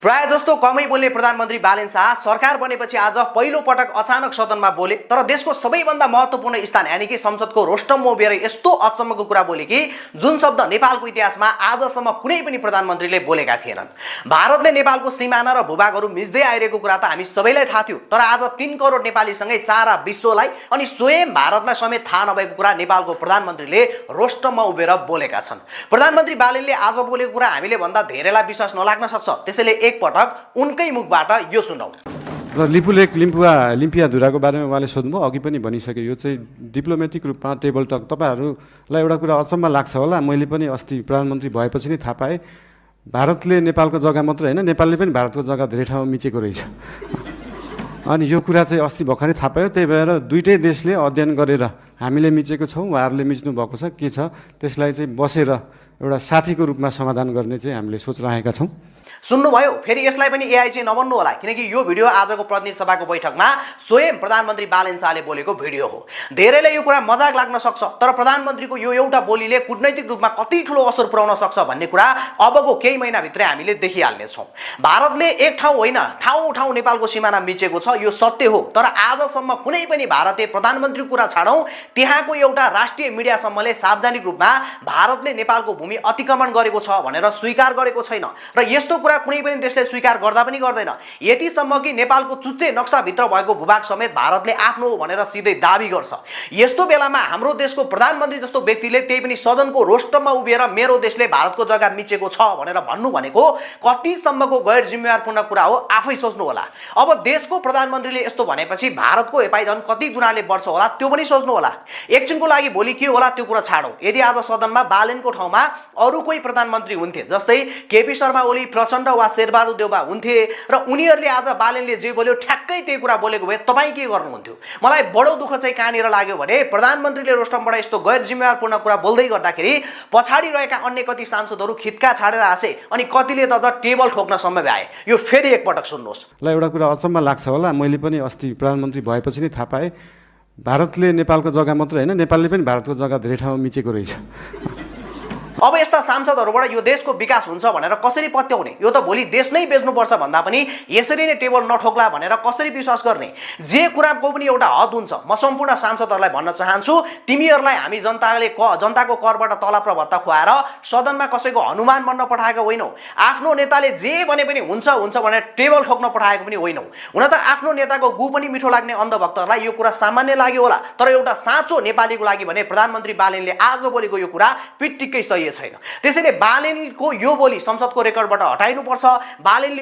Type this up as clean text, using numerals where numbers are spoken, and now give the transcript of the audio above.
प्राय जस्तो कमै बोल्ने प्रधानमन्त्री बालेन शाह सरकार बनेपछि आज पहिलो पटक अचानक सदनमा बोले। तर देशको सबैभन्दा महत्त्वपूर्ण स्थान यानी कि संसदको रोस्टममा उभिएर यस्तो अचम्मको कुरा बोले कि जुन शब्द नेपालको इतिहासमा आजसम्म कुनै पनि प्रधानमन्त्रीले बोलेका थिएनन्। भारतले नेपालको सीमाना र भूभागहरू मिच्दै आइरहेको कुरा त हामी सबैलाई थाहा थियो, तर आज 3 करोड नेपालीसँगै सारा विश्वलाई अनि स्वयं भारतलाई समेत थाहा नभएको कुरा नेपालको प्रधानमन्त्रीले रोस्टममा उभिएर बोलेका छन्। प्रधानमन्त्री बालेनले आज बोलेको कुरा हामीले भन्दा धेरैलाई विश्वास नलाग्न सक्छ, त्यसैले पटक उनकै मुखबाट यो सुनौ। र लिपुलेक लिम्पियाधुराको बारेमा उहाँले सोध्नुभयो, अघि पनि भनिसके यो चाहिँ डिप्लोमेटिक रूपमा टेबल टक। तपाईँहरूलाई एउटा कुरा अचम्म लाग्छ होला, मैले पनि अस्ति प्रधानमन्त्री भएपछि नै थाहा पाएँ भारतले नेपालको जग्गा मात्र होइन नेपालले पनि भारतको जग्गा धेरै ठाउँमा मिचेको रहेछ। अनि यो कुरा चाहिँ अस्ति भर्खरै थाहा पायो। त्यही भएर दुईटै देशले अध्ययन गरेर हामीले मिचेको छौँ, उहाँहरूले मिच्नु भएको छ, के छ त्यसलाई चाहिँ बसेर एउटा साथीको रूपमा समाधान गर्ने चाहिँ हामीले सोचिरहेका छौँ। सुन्नुभयो? फेरि यसलाई पनि एआई चाहिँ नबन्नु होला, किनकि यो भिडियो आजको प्रतिनिधि सभाको बैठकमा स्वयं प्रधानमन्त्री बालेन शाहले बोलेको भिडियो हो। धेरैले यो कुरा मजाक लाग्न सक्छ, तर प्रधानमन्त्रीको यो एउटा बोलीले कूटनैतिक रूपमा कति ठुलो असर पुर्याउन सक्छ भन्ने कुरा अबको केही महिनाभित्रै हामीले देखिहाल्नेछौँ। भारतले एक ठाउँ होइन ठाउँ ठाउँ नेपालको सिमाना मिचेको छ, यो सत्य हो। तर आजसम्म कुनै पनि भारतीय प्रधानमन्त्री कुरा छाडौँ, त्यहाँको एउटा राष्ट्रिय मिडियासम्मले सार्वजनिक रूपमा भारतले नेपालको भूमि अतिक्रमण गरेको छ भनेर स्वीकार गरेको छैन। र यस्तो कुरा कुनै पनि देशले स्वीकार गर्दा पनि गर्दैन। यतिसम्म कि नेपालको चुच्चे नक्साभित्र भएको भूभाग समेत भारतले आफ्नो हो भनेर सिधै दाबी गर्छ। यस्तो बेलामा हाम्रो देशको प्रधानमन्त्री जस्तो व्यक्तिले त्यही पनि सदनको रोस्टममा उभिएर मेरो देशले भारतको जग्गा मिचेको छ भनेर भन्नु भनेको कतिसम्मको गैर जिम्मेवारपूर्ण कुरा हो, आफै सोच्नु होला। अब देशको प्रधानमन्त्रीले यस्तो भनेपछि भारतको हेपाइ झन् कति गुणाले बढ्छ होला, त्यो पनि सोच्नु होला। एकछिनको लागि भोलि के होला त्यो कुरा छाडौँ, यदि आज सदनमा बालेनको ठाउँमा अरू कोही प्रधानमन्त्री हुन्थे, जस्तै केपी शर्मा ओली, प्रचण्ड वा शेरबहादुर देउवा हुन्थे र उनीहरूले आज बालेनले जे बोल्यो ठ्याक्कै त्यही कुरा बोलेको भए तपाईँ के गर्नुहुन्थ्यो? मलाई बडो दुःख चाहिँ कहाँनिर लाग्यो भने प्रधानमन्त्रीले रोस्टमबाट यस्तो गैर जिम्मेवारपूर्ण कुरा बोल्दै गर्दाखेरि पछाडि रहेका अन्य कति सांसदहरू खित्का छाडेर हाँसे अनि कतिले त अझ टेबल ठोक्नसम्म भए। यो फेरि एकपटक सुन्नुहोस्। ल एउटा कुरा अचम्म लाग्छ होला, मैले पनि अस्ति प्रधानमन्त्री भएपछि नै थाहा पाएँ भारतले नेपालको जग्गा मात्र होइन नेपालले पनि भारतको जग्गा धेरै ठाउँमा मिचेको रहेछ। अब यस्ता सांसदहरूबाट यो देशको विकास हुन्छ भनेर कसरी पत्याउने? यो त भोलि देश नै बेच्नुपर्छ भन्दा पनि यसरी नै टेबल नठोक्ला भनेर कसरी विश्वास गर्ने? जे कुराको पनि एउटा हद हुन्छ। म सम्पूर्ण सांसदहरूलाई भन्न चाहन्छु, तिमीहरूलाई हामी जनताको करबाट तलब र भत्ता खुवाएर सदनमा कसैको हनुमान बन्न पठाएको होइनौ। आफ्नो नेताले जे भने पनि हुन्छ हुन्छ भनेर टेबल ठोक्न पठाएको पनि होइनौ। हुन त आफ्नो नेताको गु पनि मिठो लाग्ने अन्धभक्तहरूलाई यो कुरा सामान्य लाग्यो होला, तर एउटा साँचो नेपालीको लागि भने प्रधानमन्त्री बालेनले आज बोलेको यो कुरा पिट्टिकै सही छैन। त्यसैले बालेनको यो बोली संसदको रेकर्डबाट हटाइनुपर्छ। बालेनले